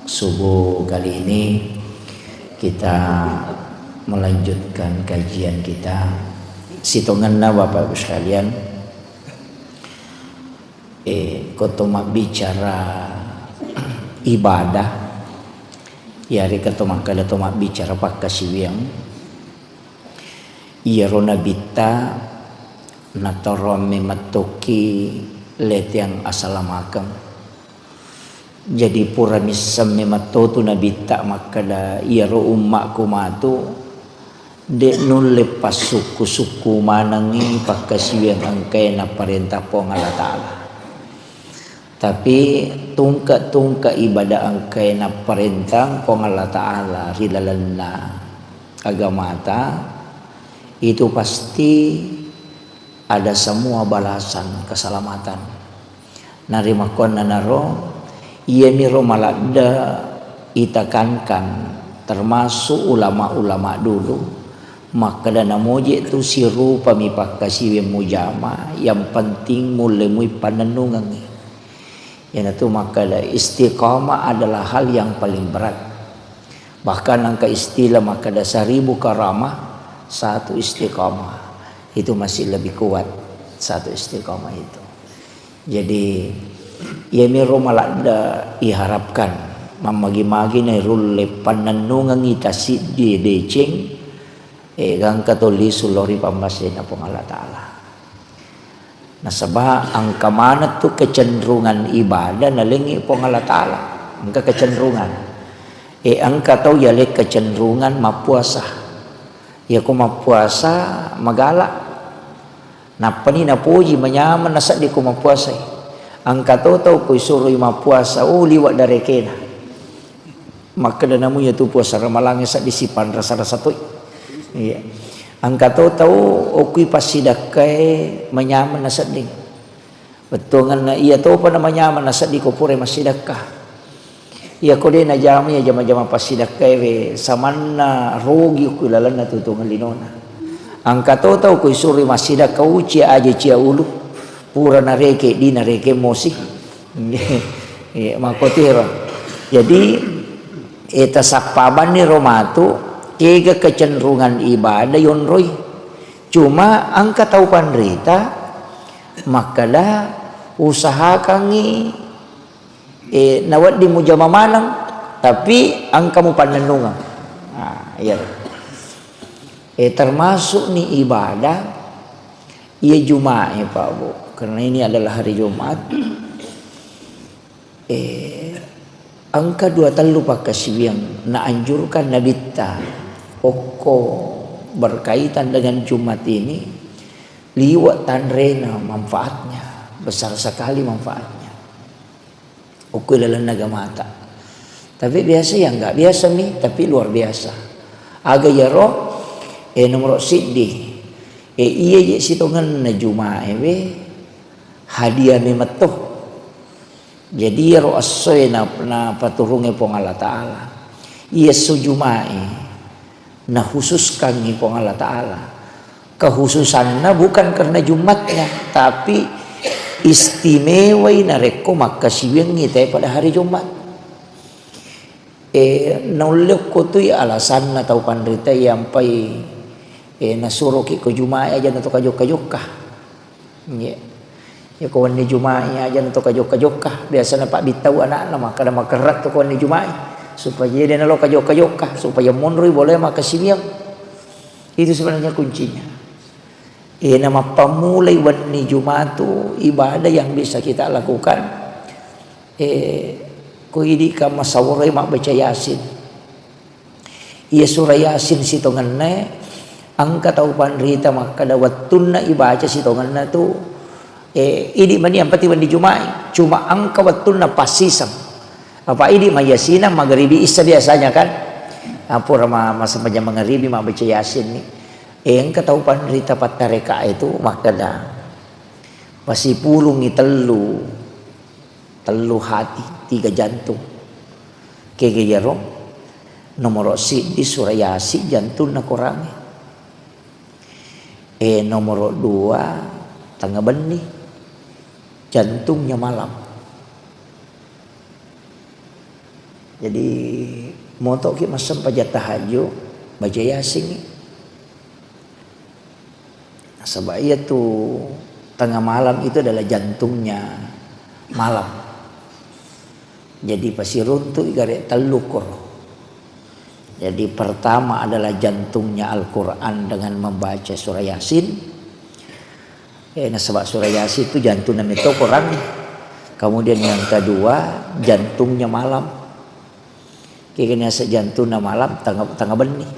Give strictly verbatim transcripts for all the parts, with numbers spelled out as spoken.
Subuh kali ini kita melanjutkan kajian kita. Sitongenna Bapak Ibu sekalian, eh, ko to mabbicara ibadah, yarega to makkeda to mabbicara pakkasiwiang, iyaro Nabitta natoroang memettokki leteang asalamakeng. Jadi pura misseng memettotu Nabitta makkeda, iyaro ummakku matu de' nulle passukku-sukku manengngi pakkasiwiang engkae napparentah Puang Allah Ta'ala. Tapi tungke-tungke ibadah engkae napparentang Puang Allah Ta'ala ri lalenna agamata, itu pasti ada semua balasan keselamatan. Narimakkuannanaro, iyamiro maladde itekankan, termasuk ulama-ulama dulu, makkeda namoje tu sirupami pakkasiwiang mujama, yang penting mulle mui pannennungengngi. Iyanatu makkeda istiqamah adalah hal yang paling berat. Bahkan engka istilah makkeda seribu karamah, satu istiqamah. Itu masih lebih kuat satu istiqamah itu. Jadi, iyamiro maladde iharapkan, mammagi-magi nairulle pannennungengngi tasiddi deceng, eh, gangka to lisu lao ri pammasena Puang Allah Ta'ala. Nasaba engka maneng tu kecenderungan ibadah nalengngi Puang Allah Ta'ala. Engka kecenderungan. Eh, engka tau yaleng kecenderungan mappuasa. Iyako mappuasa magala. Nappani napoji manyameng nasedding ko mappuasai. Engka to tau ko isuroi mappuasa, oh, liwa darekena. Makkeda namu iyatu puasa ramalangnge sedding sipanrasa-rasa toi. Iya. Engka to tau okui passidakkae manyameng nasedding. Bettuangenna iya topa namanyameng nasedding ko pura massidakka. Iyako de' najama iya jama-jama passidakkaewe, samanna rogi ku lalenna tutungeng linona. Engka to tau ko isuroi massidakka uci aja cia ulu, pura nareke, di nareke mosi. Iya, makkotiro. Jadi, eh, tasappabanni ro matu, kega kecenderungan ibadah yonroi. Cuma engka tau panrita makkeda, usahakangngi, eh, nawedding mujama maneng, tapi engka mupannennungeng. Nah, iya. Eh, termasuk ni ibadah, iya Jumae, Pak Bu. Karena ini adalah hari Jumat. Eh, engka dua tellu pakkasiwiang naanjurkan Nabitta okko berkaitan dengan Jumat ini, liwa tanrena manfaatnya, besar sekali manfaatnya. Okko lalenna agamata. Tapi biasa ya enggak biasa mi, tapi luar biasa. Aga iyaro, eh, nomoro siddi. Eh, iya je sitongenna Jumae we, hadiah memetto. Jadi iyaro essoe na, napaturungngi Puang Allah Ta'ala. Iya esso Jumae, nakhususkangngi Puang Allah Ta'ala. Kekhususanna bukan karena Jumatnya, tapi istimewai narekko makkasiwiangngi tae pada hari Jumat. Eh, naulle ko tui alasanna tau panrita yampai, eh, nasuroki ko Jumae aja na to kajokka-jokka. Nggih. Ya, ko wenni Juma'i aja na to kajokka-jokka. Biasana pabbittau ana'na makkada makerra' to ko wenni Juma'i. Supaya de' nalo kajokka-jokka, supaya monroi bolae makkasiwiang. Itu sebenarnya kuncinya. Eh, na mappammulai wenni Jumatu ibadah yang bisa kita lakukan. Eh, ko idi' ka masawwarai mabbaca Yasin. Iya sura Yasin sitongenna, engka tau panrita makkada wettunna ibaca sitongenna tu, eh, idi' mani yang penting wenni Juma'i, cuma engka wettunna passiseng. Apa idi' mayyasina magaribi isya biasanya kan? Ah, pura ma-, massempajang magaribi mabbaca Yasin ni. Eh, engka tau panrita pattareka' itu makkada, pasipulungngi tellu. Tellu hati, tiga jantung. Kega iyaro? Nomoro siddi sura Yasin jantunna Korangnge. Eh, nomoro dua tengnga benni, jantungnya malam. Jadi, motoki massempajang tahajud, baca Yasin. Nasaba iyatu tengah malam itu adalah jantungnya malam. Jadi, pasiruntu gare tellu koro. Jadi, pertama adalah jantungnya Al-Quran dengan membaca surah Yasin. Eh, nasaba surah Yasin itu jantungna metto Quran. Kemudian yang kedua, jantungnya malam. Kegani asa jantungna malam, tengah, tengah benni.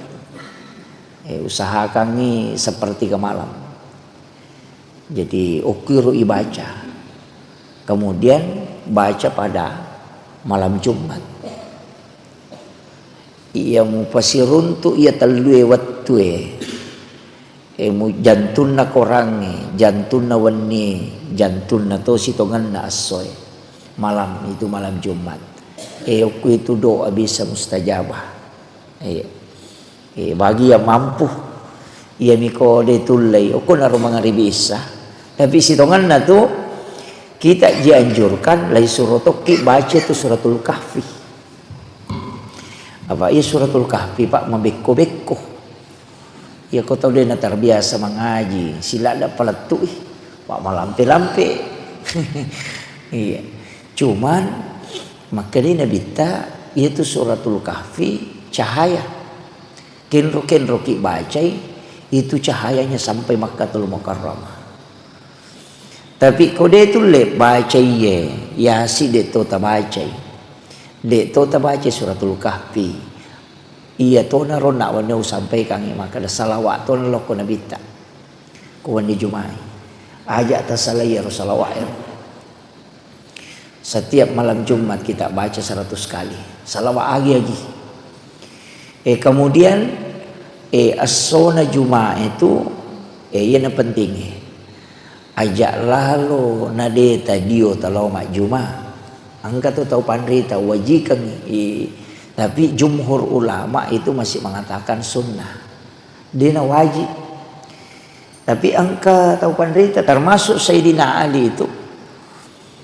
Eh, usahakangi sepertiga malam. Jadi, okkiru ibaca. Kemudian baca pada malam Jumat. Iya mupasiruntu iya tellue wettue. Eh, mu-, jantunna korangnge, jantunna wennie, jantunna to sitongenna essoe. Malam itu, malam Jumat. Eh, okko itu doa bisa mustajabah. Iya. Eh, bagi yang mampu, iya miko de tullei, okko naro mangaribi Isya. Tapi sitongenna tu, kita dianjurkan, lai suro tokki baca tu Suratul Kahfi. Apa iya Suratul Kahfi, Pak, mabekko-bekko. Iya, ko tau de na terbiasa mangaji, siladda palettu i, Pak, malampe-lampe. Iya. Cuman, makkedai Nabitta, iya tu Suratul Kahfi cahaya. Kenro-kenroki bacai, itu cahayanya sampai Makkatul Mukarramah. Tapi ko de tulle bacai ye, Yasin de to tabacai. De to tabacai Suratul Kahfi. Iya tona ro nak wenni usampaikangi makkeda salawat tona lokko Nabitta. Ko wenni Jumai. Aja tasalai ero salawat ero. Setiap malam Jumat kita baca seratus kali. Salawat agi-agi. Eh, kemudian, eh, essona Juma itu, eh, iyana pentingnge. Aja lalo na de tadio talao majjuma. Engka tu tau panrita wajikeng, eh, tapi jumhur ulama itu masih mengatakan sunnah. Dena wajib. Tapi engka tau panrita, termasuk Sayyidina Ali itu,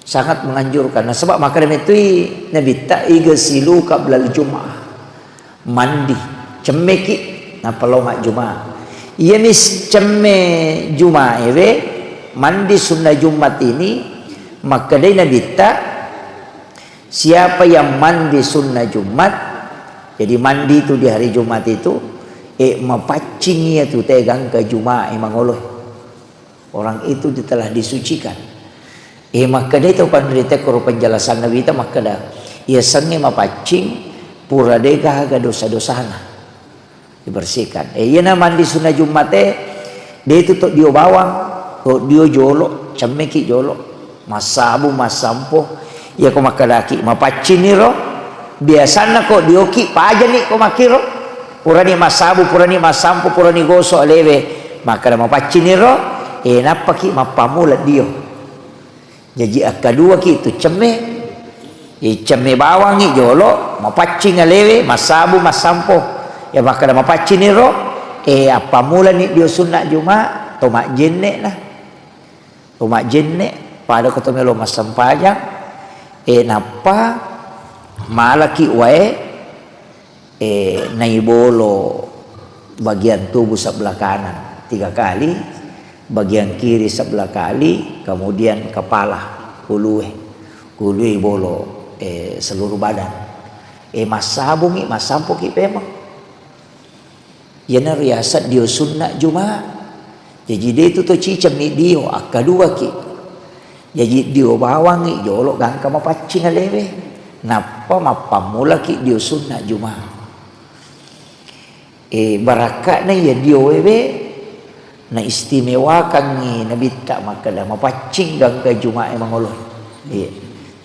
sangat menganjurkan. Nasaba makkeda metoi Nabitta, "Igsilu qablal jum'ah." Mandi, cemmeki, nappa lao majjuma. Iyami s-, cemme Juma ewe, mandi sunnah Jumat ini, makkedai Nabitta, siapa yang mandi sunnah Jumat, jadi mandi itu di hari Jumat itu, eh, mapaccing iya tu tegangka Juma e mangolo. Orang itu di-, telah disucikan. Eh, makkedai tau panrita koro penjelasanna wita makkeda, iya sengnge mapaccing pura de gaga dosa-dosana. Dibersihkan. Eh, iyana mandi sunnah Jummate, de tu to dio bawang, to dio jolo, cemmeki jolo, massabu, massampo. Iya ko makkedaki, mapacciniro, biasanna ko dioki, pajani ko makkiro. Purani massabu, purani massampo, purani gosok alewe, makkeda mapacciniro, eh, nappaki mappammula dio. Jaji akkaduaki tu cemme. Eh, cemme bawangngi jolo, mapaccing alewe, massabu, massampo. Ya makkeda mapacciniro, eh, appammulani dio sunna Juma, to majjenne na. To majjenne, pada ko to melo massempajang, eh, nappa malaki wae, Eh, naibolo bagian tubuh sebelah kanan tiga kali, bagian kiri sebelah kali, kemudian kepala, ulue, ulue bolo, eh, seluruh badan. Eh, massabungi, massampoki pemeng. Iyana riaseng dio sunna Juma. Jaji de tu to cicemmi dio, akkaduaki. Jaji dio bawangngi jolo gangka mapaccing alewe. Nappa mappammulaki dio sunna Juma. Eh, barakka'na iya dio ewe, naistimewakangngi Nabitta makkeda mapaccing gangka Juma e mangolo. Iya.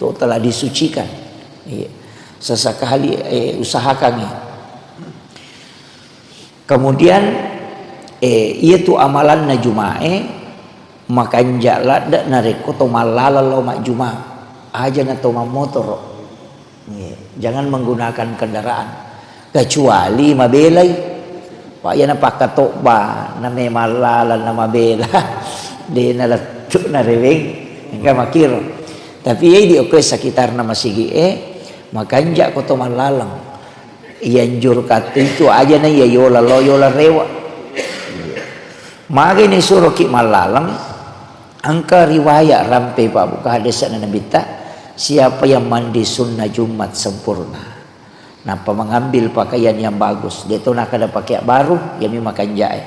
To telah disucikan. Iya. Sesekali, eh, usahakangngi. Kemudian, eh, iyatu amalanna Juma'e, makanja' ladde' narekko to mallaleng lao majjuma', aja na to mammotoro'. Iya, jangan menggunakan kendaraan, kecuali mabelai. Pak, iyana pakkatobba, na memang laleng na mabela, de' na lettu' na reweng, engka makkiro. Tapi iya di okko sekitarna masigi'e, Makanja' ko to mallaleng. Iyanjurkan itu aja na iya yola lo, yola rewa. Magi ni suroki mallaleng, engka riwayat rampe pabbuka hadis na Nabitta, siapa yang mandi sunnah Jumat sempurna, nappa mengambil pakaian yang bagus, de to nakada pakaian baru, yami makanja'e.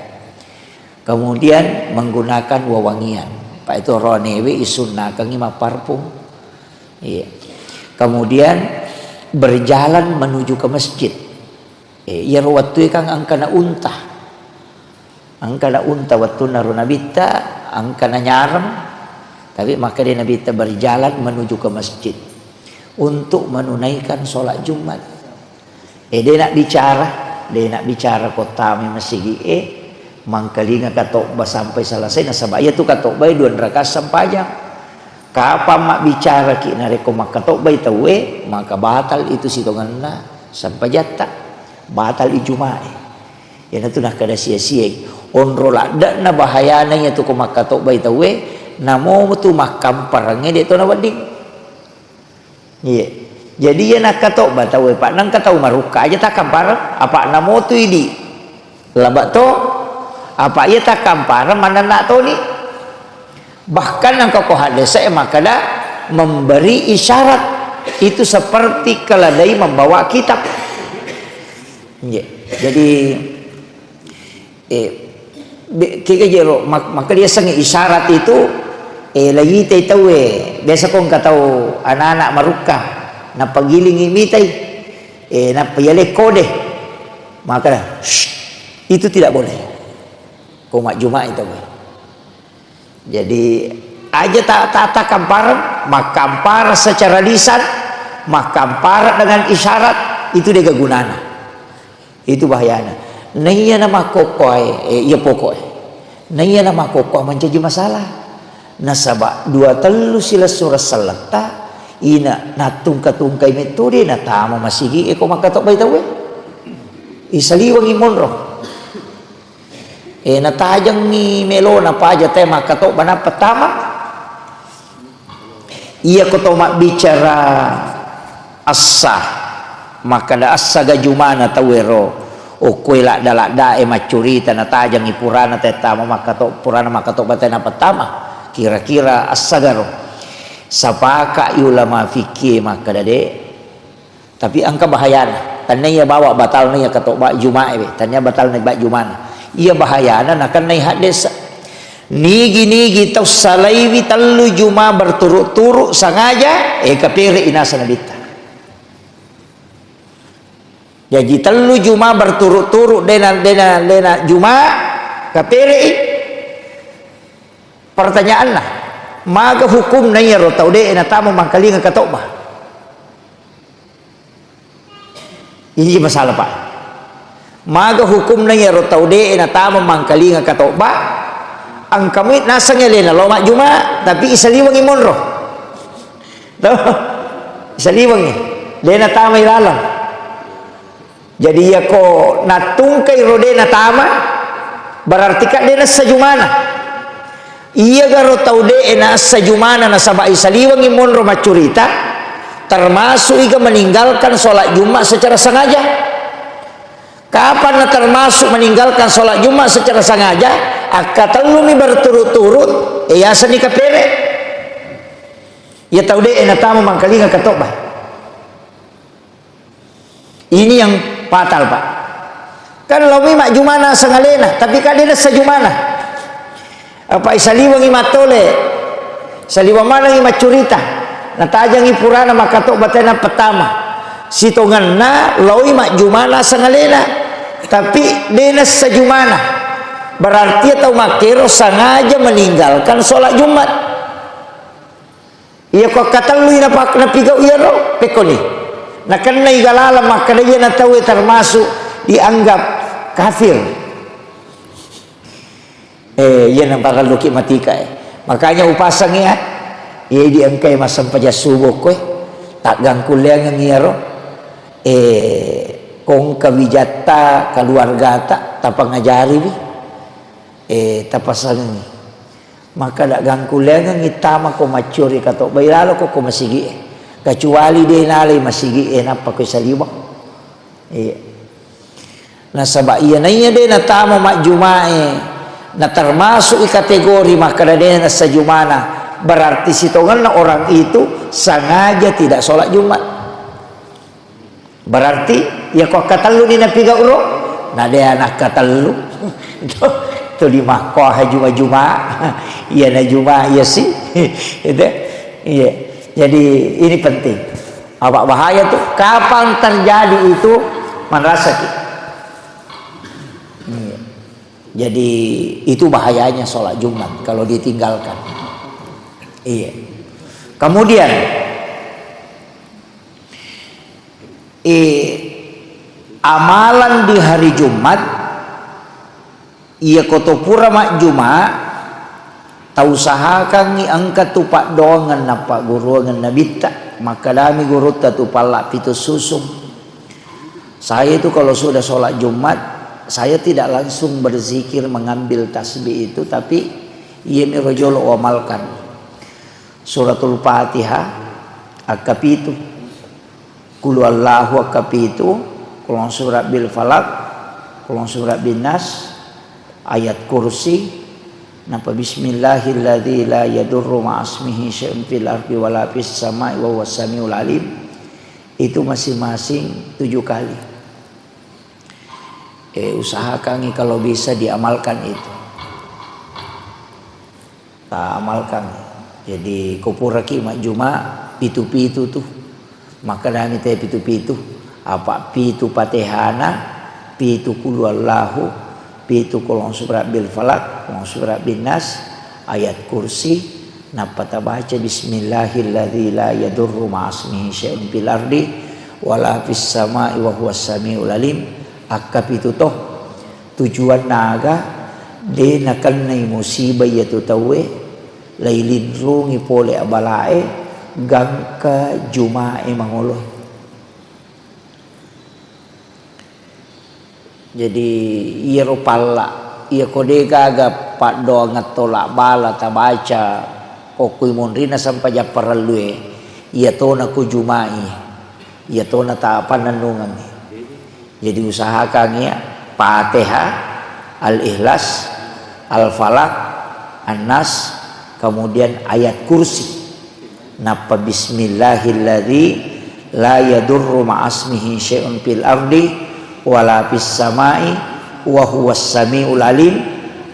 Kemudian menggunakan wewangian. Pak itu ronewe isunnakangi mapparfum. Iya. Kemudian berjalan menuju ke masjid. Eh, iyaro wettue kan engkana unta. Engkana unta wettunna ro Nabitta, engkana nyareng. Tapi makkeda Nabitta berjalan menuju ke masjid untuk menunaikan sholat Jumat. Eh, de nak bicara, de nak bicara kottamai masigi e, mangkalinga katobba sampai selesai, nasaba iya tu katobba e dua rakaat sempajang. Kapang mabbicaraki narekko makkatobbai tauwe, maka batal itu sitongenna sempajatta. Batal ijma'i. Iyanatu nakkeda sia-siai. Onro ladde'na bahayana iyatu ko makkatobbai tauwe, namo tu makkamparengnge de to nawedding. Iya. Jadi iya nakkatobba tauwe, Pak, nengka tau marukka aja takkampareng, apa namo tu idi. Laba to, apa iya takkampareng manenna toni. Bahkan engka ko hadese makkeda memberi isyarat itu seperti keledai membawa kitab. Iya. Jadi, eh, be-, kega jero mak-, makkeda yasengnge isyarat itu, eh, layitai tauwe. Biasa ko engka tau anak-anak marukka, nappa gilingi mitai, eh, nappa yaleng kode. Makkeda, "Shh, itu tidak boleh." Ko majjumai tauwe. Jadi, aja ta-, ta-, takkampareng, makkampara secara lisan, makkampara dengan isyarat, itu dega gunana. Itu bahayana. Naiya na makkokkoe, eh, iya pokoe. Naiya na makkokkoe mancaji masalah. Nasaba dua tellu silessureng selletta, ina nattungka-tungkai metode natama masigi e ko makkatobbai tauwe. Isaliwengi monro. Eh, natajengngi melona paja te makkatobba nappa tama. Iya ko to mabbicara assa, makkeda assa gajumana tauwero, okkoe ladda-laddae maccurita, natajengngi purana te tama makkato-, purana makkatobba te nappa tama. Kira-kira assa garo. Sapaka ulama fikih makkeda de. Tapi engka bahayana. Tania bawa batalna iya katobba Jumae we. Tania batalna ba Jumana. Iya bahayana nakennai haddesa. Nigi-nigi tau salaiwi tellu Juma berturut-turut sengaja, eh, kapere inasa nabitta. Jaji tellu Juma berturut-turut dena, dena, dena Juma, kapere i. Pertanyaanna, maga hukumna iyaro tau de natama mangkalinga katobba? Ini masalah, Pak. Maga hukumna iyaro tau de natama mangkalinga katobba? Engka mui naseng alena lao majjuma, tapi isaliwengi monro. Toh? Isaliwengi. De natamai laleng. Jadi, iyako nattungkai ro de natama, berarti kan de nassa Jumana. Iyagaro tau de nassa Jumana nasaba isaliwengi monro maccurita, termasuk iga meninggalkan sholat Jumat secara sengaja. Kapan na termasuk meninggalkan sholat Jumat secara sengaja? Akkatellumi berturut-turut, eh, yasani kapere. Iya tau de natama mangkalinga katobba. Ini yang fatal, Pak. Kan laomi majjumana aseng alena, tapi kan de nassa Jumana. Apa isaliwengi mattole, saliweng manengi maccurita, natajengi purana makkatobba tena pertama. Sitongenna laoi majjumana aseng alena, tapi de nassa Jumana. Berarti tau makkero sengaja meninggalkan sholat Jumat. Iya ko akkatellui napak-, napigau iyaro, pekkoni. Nakennai galaleng makkeda iyana tauwe termasuk dianggap kafir. Eh, iyana parelluki matika, eh. Makanya upasang ya. Iya diengkai massempajang subuh koe. Taggangkulleangeng iyaro. Eh, kongka wijatta keluargata tapangajariwi. Eh, tapasangengi. Makkeda gangkulleangengngi tama ko maccuri katobbai laloko ko masigi'e. Kecuali de nalai masigi e nappa ko saliweng. Iya. Nasaba iya naiya de natama majjumae, na termasuk i kategori makkeda de nassa jumana, berarti sitongenna orang itu sengaja tidak sholat Jumat. Berarti, iya ko akkatellu ni napigau ro, na de nakkatellu. Tuli makkoha juma-juma. Iya na juma, iya si. Itu. Iya. Jadi, ini penting. Apa bahaya tuh? Kapan terjadi itu, manrasaki. Iya. Jadi, itu bahayanya sholat Jumat kalau ditinggalkan. Iya. Kemudian, eh, amalan di hari Jumat, iya koto pura majjuma, tausahakangngi engka tu paddoangeng nappagguruangeng nabitta. Makkedami gurutta tu palla pitu susung. Saya itu kalau sudah sholat Jumat, saya tidak langsung berzikir mengambil tasbih itu, tapi iya miro jolo uamalkan. Suratul Fatihah, akka pitu. Qul huwallahu akka pitu, Qul a'udzu birabbil falaq, Qul a'udzu birabbin nas, ayat kursi, napa bismillahilladzi la yadurru ma'asmihi syai'un fil ardi wala fis sama'i wa huwas samiul alim. Itu masing-masing tujuh kali. Eh, usahakangi kalau bisa diamalkan itu. Ta amalkan. Jadi, ko puraki majjuma, pitu-pitu tu. Makkedani te pitu-pitu. Apa pitu Fatihana, pitu Qul huwallahu, pitu Qul a'udzu birabbil falaq, Qul a'udzu birabbin nas, ayat kursi, nappa tabaca bismillahilladzi la yadurru ma'asmihi syai'un fil ardi wala fis sama'i wa huwas samiul alim. Akka pitu to. Tujuanna aga? De nakennai musibah iyatu tauwe, lailinrungi pole abalae, gangka jumae mangoloe. Jadi, iyaro palla, iyako de gaga paddoangeng tolak bala tabaca, okkui monrina sempajang parellue, iyatona ko jumai, iyatona tapannennungengngi. Jadi usahakan ya, Fatihah, Al-Ikhlas, Al-Falaq, An-Nas, kemudian ayat kursi. Nappa bismillahilladzi la yadurru ma'asmihi syai'un fil ardi wala fis sama'i wa huwas samiul alim,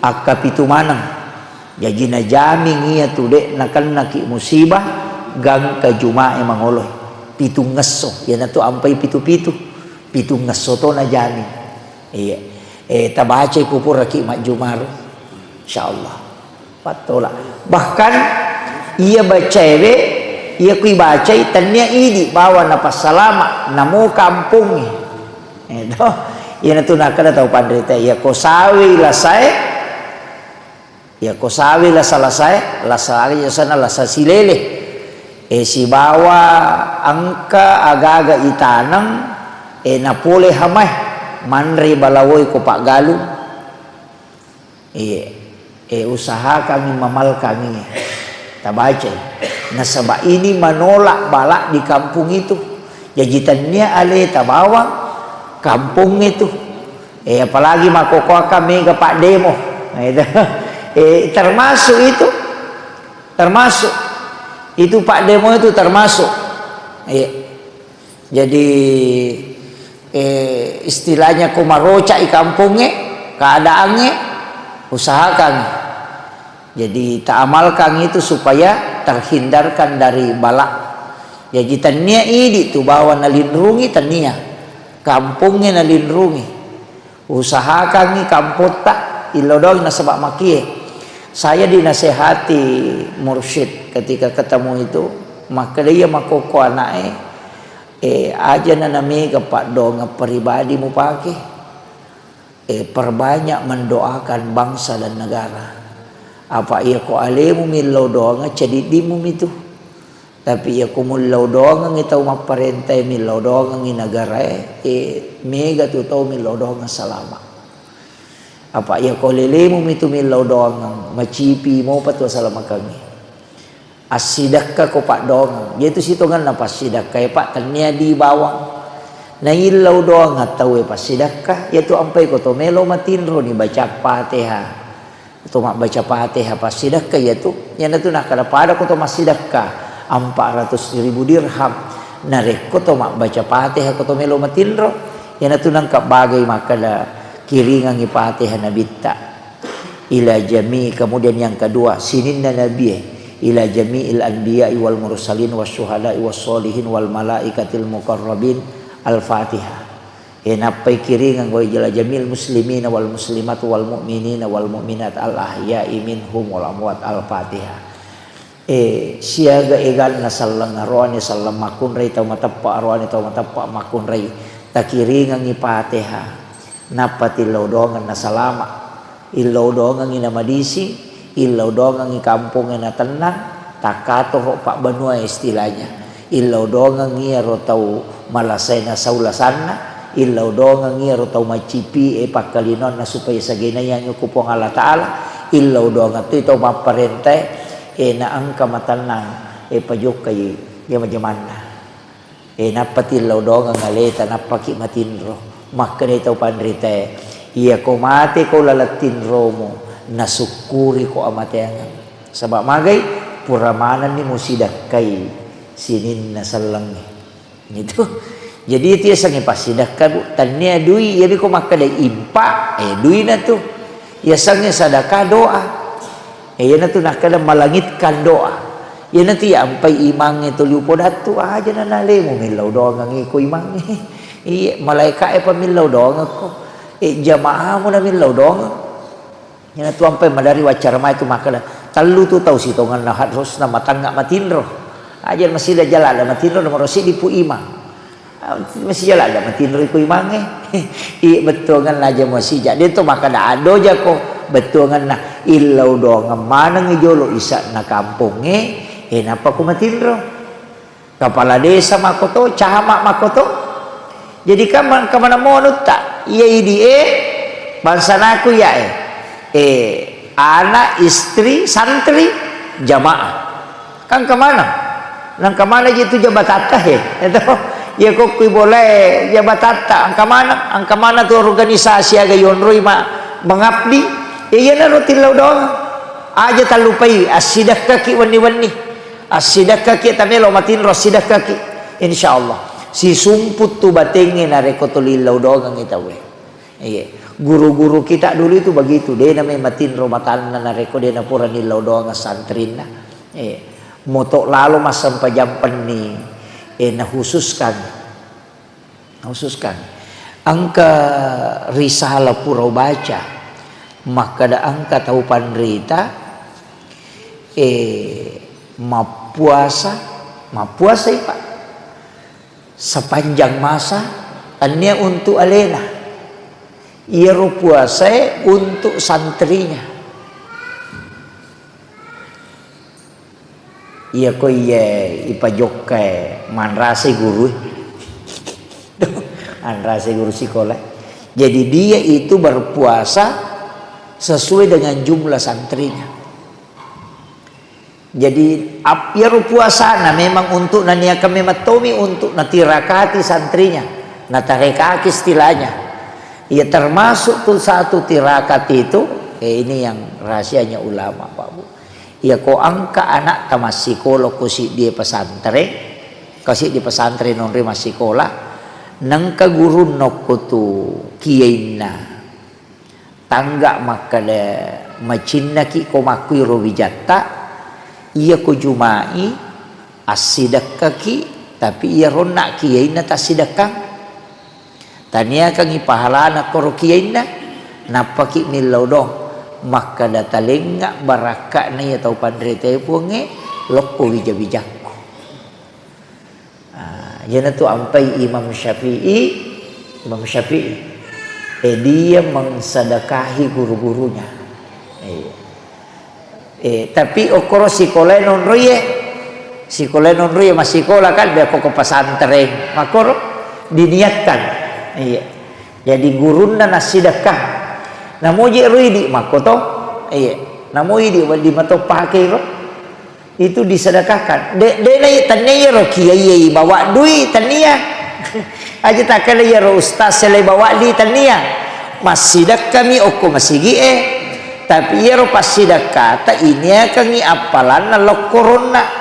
akka pitu maneng. Jaji najaming iyatu de nakennaki musibah gangka jumae mangoloe. Pitungngesso, iyanatu ampai pitu-pitu. Pitungngesso to najaming. Iya. Eh, tabacai ku puraki majjumaru. Insyaallah. Pattola. Bahkan iya bacaewe, iya kui bacai tennia idi bawang napassalama namo kampongnge. Eh, to. Iyanatu nakkeda tau panrita, iya ko sawi lasae, iya ko sawi lasa-lasae, lasa aga sana lasa silele. Eh, sibawa engka aga-aga itaneng, eh, napole hamae, manre balawoi ko paggalung. Iya. Eh, usahakangngi mamalkangngi. Tabacai. Nasaba ini menolak bala di kampung itu. Jaji tennia aleta bawang kampung itu. Eh, apalagi makkokkoe mega paddemo. Nah, itu. Eh, termasuk itu. Termasuk. Itu paddemo itu termasuk. Iya. Jadi, eh, istilahnya ko maroca i kampongnge, keadaangnge, usahakan. Jadi, taamalkan itu supaya terhindarkan dari bala. Jaji, tennia idi tu bawang nalinrungi, tennia. Kampongnge nalinrungi. Usahakangngi kampotta, illau doang nasaba makie. Saya dinasehati mursyid ketika ketemu itu, makkeda iya makkokko ana'e, eh, aja na namega paddoangeng pribadi mupake. Eh, perbanyak mendoakan bangsa dan negara. Apa iya ko alemu millau doangeng, cediddimmu mitu. Tapi iya ko mullau doangengngi tau mapparentae, millau doangengngi negarae, eh, mega tu tau millau doangeng salama. Apa iya ko lelemu mitu millau doangeng, macipi mopa tu asalamakengnge. Assidekka ko paddoangeng. Iyatu sitongenna passidekka e, Pak, tennia di bawang. Naillau doangeng tauwe passidekka, iyatu ampai ko to melo matinro ni baca Fatihah. To mabbaca Fatihah passidekka iyatu, iyanatu nakkeda pada ko to massidekka empat ratus ribu dirham. Narekko to mabbaca Fatihah ko to melo matinro, iyanatu nangka bagai makkeda kiringangi Fatihah nabitta. Ila jami, kemudian yang kedua, sininna nabie, ila jami'il anbiya'i wal mursalin wasyuhada'i wassolihin wal malaikatil muqarrabin, Al-Fatihah. E, nappai kiringeng wa ila jami'il muslimina wal muslimat wal mu'minina wal mu'minat al ahya'i minhum wal amwat, Al-Fatihah. E, siaga eganna selleng, aroane selleng makkunrai tau mateppa, aroane tau mateppa makkunrai. Takiringengi Fatihah. Nappa tillau doangeng nasalama. Illau doangengi namadising, illau doangengi kampongnge natennang, takkatoro pabbanua istilahnya. Illau doangengi iyaro tau malasae nasau lasanna, illau doangengi iyaro tau macipi e pakkalinoanna supaya sagenaiangngi ko Puang Allah Ta'ala, illau doangeng tu tau mapparentae, e, naengka matennang, e, pajokkai jama-jamanna. E, nappa tillau doangeng aleta, nappaki matinro. Makkedai tau panritae, "Iyako mateko laleng tinromu, nasukkuriko amateangeng. Saba magai, pura manenni musidakkai sininna sellengnge." Gitu. Jadi itu yasengnge passidakka, Bu. Tannia dui, iyami ko makkeda impa, e, duina tu. Yasengnge sadaka doa. E, iyanatu nakkeda melangitkan doa. Iyanatu iya ampai imangnge tuli upodattu, aja nanalemu millau doangengngi ko imangnge. Iya, malaeka'e pa millau doangekko. E, jamaamu na millau doangeng. Iyanatu ampai madari waccara mai tu makkeda, tellu tu tau sitongenna harusna matangnga matinro. Aja masida jala ada matinro, nomoro siddi pu imang. Ah, masija ladde matinroi ko imangnge. Iya, bettuangenna aja masija. De to makkeda addo jako, bettuangenna illau doangeng manengngi jolo isa'na kampongnge, e, nappa ko matinro. Kepala desa makkoto, camat makkoto. Jadi kamang, kamana monutta, iya idi e, bangsanaku iya e. E, anak, istri, santri, jamaah. Kan kemana? Nang kemana je tu jabatatta he? Itu. Ya kok kui boleh jabatatta. Angka mana? Angka mana tu organisasi aga yonroi ma mengabdi? Ya, iya naro tillau doang. Aja tallupai, assidakkaki wenni-wenni. Assidakkaki tamelo matinro assidakkaki. Insya Allah. Sisumput tu batengnge narekko tuli illau doangengngi tauwe. Iya. Guru-guru kita dulu itu begitu, de na memang matinro matanna narekko de na pura nillau doang santrinna. Iya. Moto lalo massempajang penni, eh, nakhususkan. Nakhususkan. Engka risalah pura baca, makkeda engka tau panrita, eh, mappuasa, mappuasai, Pak. Sepanjang masa, tennia untuk alena. Iyaro puasae untuk santrinya. Iya ko iye ipajokkae manrasai guru. Manrasai guru sikola. Jadi dia itu berpuasa sesuai dengan jumlah santrinya. Jadi, ap-, iyaro puasana memang untuk naniakan memang tomi untuk natirakati santrinya, natarekaki istilahnya. Ya, termasuk tu satu tirakat itu, eh, ini yang rahasianya ulama, Pak Bu. Ya, ko engka anak tamassikola ko siddi pesantren, ko siddi pesantren nonri massikola, nengka gurunna ko tu kiyainna. Tangga makkeda macinnaki ko makkuiro wijatta, iya ko jumai assidekkaki, tapi iya ronna kiyainna tassidekkang. Taniakangi pahalana koro kiyainna, nappaki millau dong makkeda talengnga barakka'na iya tau panritae puangnge lokko wija-wijakku. Ah, iyanatu ampai Imam Syafi'i, Imam Syafi'i. Eh, dia mengsedekahi guru-gurunya. Iya. Eh, tapi okkoro sikolae nonroie, sikolae nonroie massikola kan, de ko pesantren, makkoro diniatkan. Iya. Jadi gurunna nassidekka. Namoje ro idi makkoto. Iya. Namo idi wedding mato pakei ro. Itu disedekahkan. De, de na tania iyaro kiai bawa dui, tania. Aja takkeda iyaro ustaz selai bawa dui, tania. Massidekkami okko masigi e. Tapi iyaro passidekkata iniakangi appalanna lokkoronna.